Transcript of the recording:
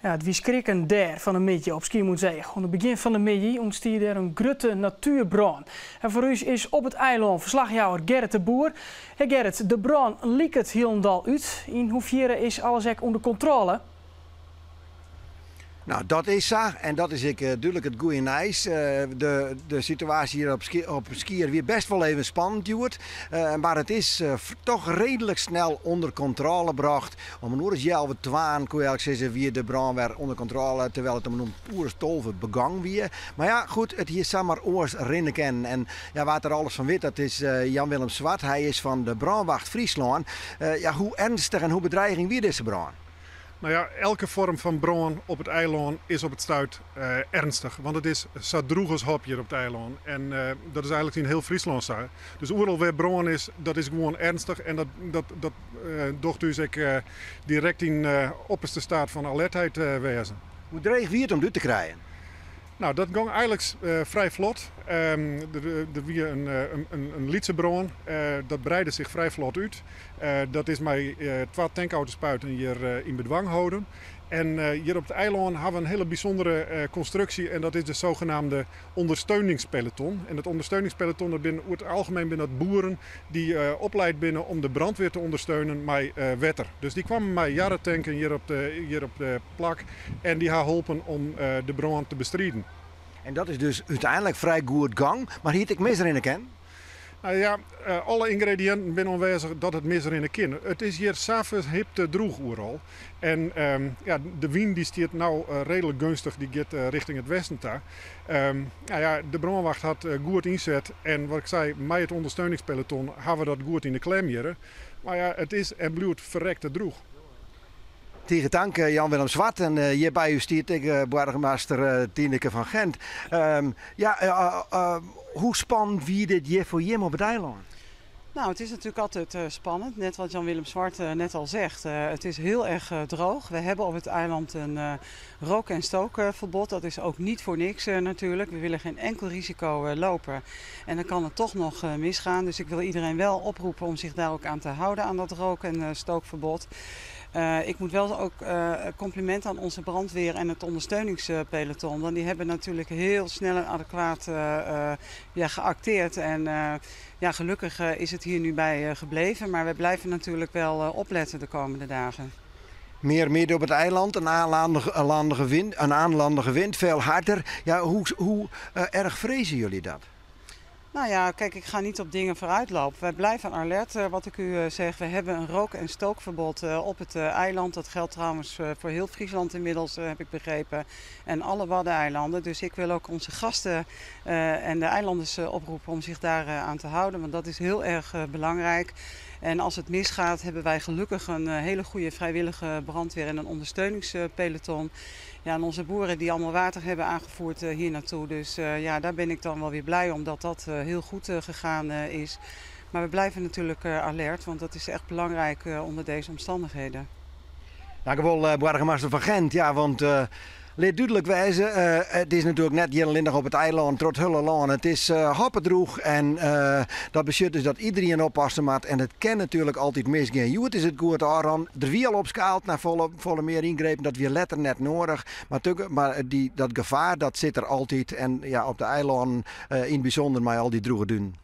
Ja, it wie skrikken dêr fan 'e middei op Skiermûntseach. Oan it begjin fan de middei ûntstie dêr in grutte natuerbrân. En foar ús is op it eilân ferslachjouwer Gerrit de Boer. Hey Gerrit, de brân liket hielendal út. Yn hoefierre is alles ek ûnder kontrôle? Nou, dat is sa en dat is ek dúdlik it goede nijs. De situaasje hjir op Skier wie best wol even spannend hjoed. Mar it is toch redelijk snel ûnder kontrôle brocht. Om in oere as healwei twaen koe je eigentlik sizze wie de brân wer ûnder kontrôle, terwyl it om in oere as 12 begong wie. Mar ja, goed, it hie samar oars rinne kinnen. En ja, wa't der alles fan wit, dat is Jan Willem Zwart. Hy is fan de brânwacht Fryslân. Ja, hoe ernstich en hoe bedreiging wie dizze brân? Nou ja, elke foarm fan brân op it eilân is op it stuit ernstich. Want it is sa drûch as hop hjir op it eilân. En dat is eigentlik yn hiel Fryslân sa. Dus oeral wêr brân is, dat is gewoan ernstich. En dat, dat, dat docht ús ek direkt yn opperste staat fan alertheid wêze. Hoe dreech wie it om it út te krijen? Nou, dat gong eigentlik frij flot. Der wie in lytse brân, dat breide sich frij flot út. Dat is mei twa tankautospuiten hjir yn bedwang holden. En hjir op it eilân hawwe we in hiele bysûndere konstruksje en dat is de zogenaamde ondersteuningspeloton. En dat ondersteuningspeloton, dat binne oer it algemien binne dat boeren dy't opleid binne om de brandweer te ûndersteunen mei wetter. Dus dy kwamen mei jarretanken hjir op de plak en dy ha holpen om de brân te bestriden. En dat is dus úteinlik frij goed gong, mar hie it ek misrinne kinnen? Nou ja, alle yngrediïnten binne oanwêzich dat it misrinne kin. It is hjir sa ferhipte drûch oeral. En ja, de wyn dy stiet no reedlik geunstich, dy giet rjochting it westen ta. Nou ja, de brânwacht hat goed ynset en wat ik sei, mei it ûndersteuningspeloton hawwe we dat goed yn de klem hjir. Mar ja, it is en bliuwt ferrekte drûch. Tige tank Jan Willem Zwart. En hjir by ús stiet ek boargemaster Tineke van Gent. Ja, hoe spannend wie dit hjir foar jim op it eilân? Nou, het is natuurlijk altijd spannend. Net wat Jan-Willem Zwart net al zegt. Het is heel erg droog. We hebben op het eiland een rook- en stookverbod. Dat is ook niet voor niks natuurlijk. We willen geen enkel risico lopen. En dan kan het toch nog misgaan. Dus ik wil iedereen wel oproepen om zich daar ook aan te houden, aan dat rook- en stookverbod. Ik moet wel ook compliment aan onze brandweer en het ondersteuningspeloton. Want die hebben natuurlijk heel snel en adequaat, ja, geacteerd. En ja, gelukkig is het hier nu bij gebleven. Maar we blijven natuurlijk wel opletten de komende dagen. Mear midden op it eilân, in aanlandige wind, veel harder. Ja, hoe erg vrezen jullie dat? Nou ja, kijk, ik ga niet op dingen vooruitlopen. Wij blijven alert, wat ik u zeg. We hebben een rook- en stookverbod op het eiland. Dat geldt trouwens voor heel Friesland inmiddels, heb ik begrepen. En alle Waddeneilanden. Dus ik wil ook onze gasten en de eilanders oproepen om zich daar aan te houden. Want dat is heel erg belangrijk. En als het misgaat, hebben wij gelukkig een hele goede vrijwillige brandweer en een ondersteuningspeloton. Ja, en onze boeren die allemaal water hebben aangevoerd hier naartoe. Dus ja, daar ben ik dan wel weer blij om dat dat heel goed gegaan is. Maar we blijven natuurlijk alert, want dat is echt belangrijk onder deze omstandigheden. Dank u wel, boargemaster Van Gent. Ja, want lit dúdlik wêze, it is natuerlik net hjir allinnich op it eilân, troch it hiele lân. It is hoppedrûch en dat betsjut dus dat iderien oppasse moat. En it kin natuerlik altyd misgean. Hjoed is it goed ôfrûn. Der wie al opskaald nei folle mear yngrepen. Dat wie letter net nedich. Mar dat gefaar dat sit der altyd. En ja, op de eilannen yn it bysûnder mei al dy drûge dunen.